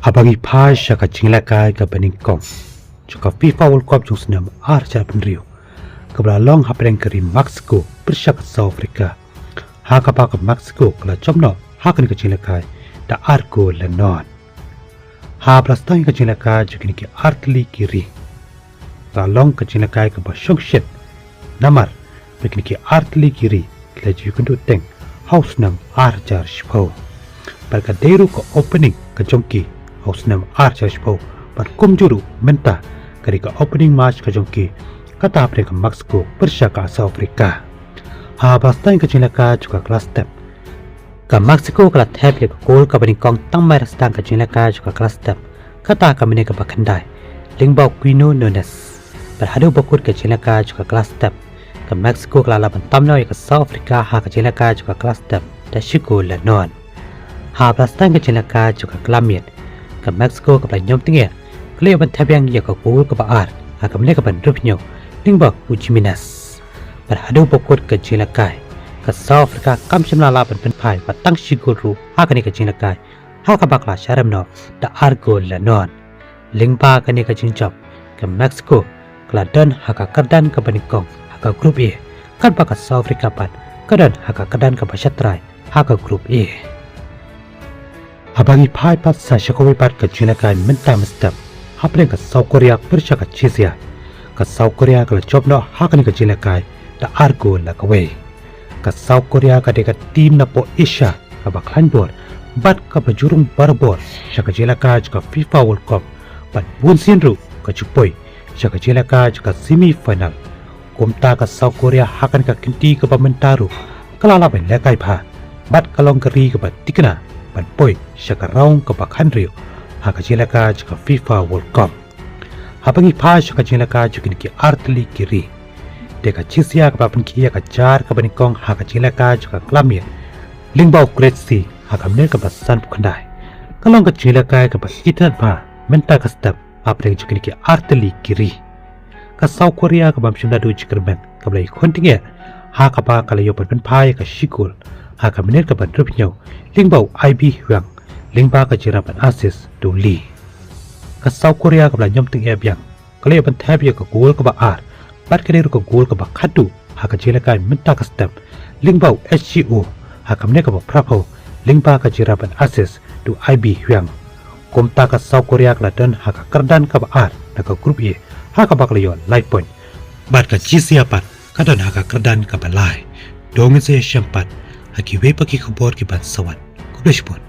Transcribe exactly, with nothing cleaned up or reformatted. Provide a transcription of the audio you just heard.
Haba ngi phai sha ka jingïalehkai kaba nyngkong jong ka FIFA World Cup jong u snem ar hajar hynriew, kaba la long hapdeng ka ri Mexico pyrshah ka South Africa, ha kaba ka Mexico ka la jop noh ha kane ka jingïalehkai da ar kol la nod. Haba la sdang ïa ka jingïalehkai jong kine ki artylli ki ri, ka la long ka jingïalehkai kaba shongshit namar ba kine ki artylli ki ri ki la ju ïakynduh teng ha u snem ar hajar shiphew. Bad ka dei ruh ka opening ka jong ki ha u snem ar hajar shiphew, bad kumjuh ruh mynta ka dei ka opening match ka jong ki, kata hapdeng ka Mexico pyrshah ka South Africa. Haba la sdang ïa ka jingïalehkai jong ka kala step, ka Mexico ka la thep ïa ka kol kaba nyngkong tang mar sdang ka jingïalehkai jong ka kala step, kata ha ka minit kaba khyndai lyngba u Quino Nunez. Bad haduh ba kut ka jingïalehkai jong ka kala step, ka Mexico ka la lah ban tam noh ïa ka South Africa ha ka jingïalehkai jong ka kala step da shi kol la nod. Haba la sdang ka jingïalehkai jong ka kala miet, ka Mexico kaba la ñiom tyngeh ka la ïoh ban thep biang ïa ka kol kaba ar ha ka minit kaba hynriewphew hynñiew lyngba u Jimenez. Bad haduh ba kut ka jingïalehkai, ka South Africa kam shym la lah ban pynphai wat tang shi kol ruh ha kane ka jingïalehkai, ha kaba ka la sharem noh da ar kol la nod. Lyngba kane ka jingjop, ka Mexico ka la don ha ka kyrdan kaba nyngkong ha ka Group A, katba ka South Africa pat ka don ha ka kyrdan kaba shatrai ha ka Group A. Haba ngi phai pat sa sha kawei pat ka jingïalehkai mynta mynstep, hapdeng ka South Korea pyrshah ka Czechia, ka South Korea ka la jop noh ha kane ka jingïalehkai da ar kol la kawei. Ka South Korea ka dei ka team napoh Asia kaba khlaiñ bor bad kaba ju rung barabor sha ka jingïalehkai jong ka FIFA World Cup, bad bunsien ruh ka ju poi sha ka jingïalehkai jong ka semi final. Kumta ka South Korea ha kane ka kynti kaba mynta ruh ka la lah ban lehkai bha bad ka long ka ri kaba tikna ban poi sha ka round kaba khathynriew ha ka jingïalehkai jong ka FIFA World Cup. Haba ngi phai sha ka jingïalehkai jong kine ki artylli ki ri, dei ka Czechia kaba la pynkhih ïa ka jar kaba nyngkong ha ka jingïalehkai jong ka kala miet lyngba u Guidetti ha ka minit kaba sanphew khyndai. Ka long ka jingïalehkai kaba itynnad bha mynta ka step hapdeng jong kine ki artylli ki ri. Ka South Korea kabym shym la duh jingkyrmen ka la ïakhun tyngeh, ha kaba ka la ïoh ban pynphai ïa ka shi kol ha ka minit kaba hynriewphew hynñiew lyngba u Ih Bi Hwang, lyngba ka jingrap ban assist da u Lee. Ka South Korea kaba la ñiom tyngeh biang ka la ïoh ban thep ïa ka kol kaba ar bad ka dei ruh ka kol kaba khatduh ha ka jingïalehkai mynta ka step, lyngba u Hee Ji-woo ha ka minit kaba phraphew, lyngba ka jingrap ban assist da u Ih Bi Hwang. Kumta ka South Korea ka la don ha ka kyrdan kaba ar na ka Group A, ha kaba ka la ïoh lai point, bad ka Czechia pat ka don ha ka kyrdan kaba lai. To ngin sa ïashem pat ha kiwei pat ki khubor kiban sa wan. Khublei shibun.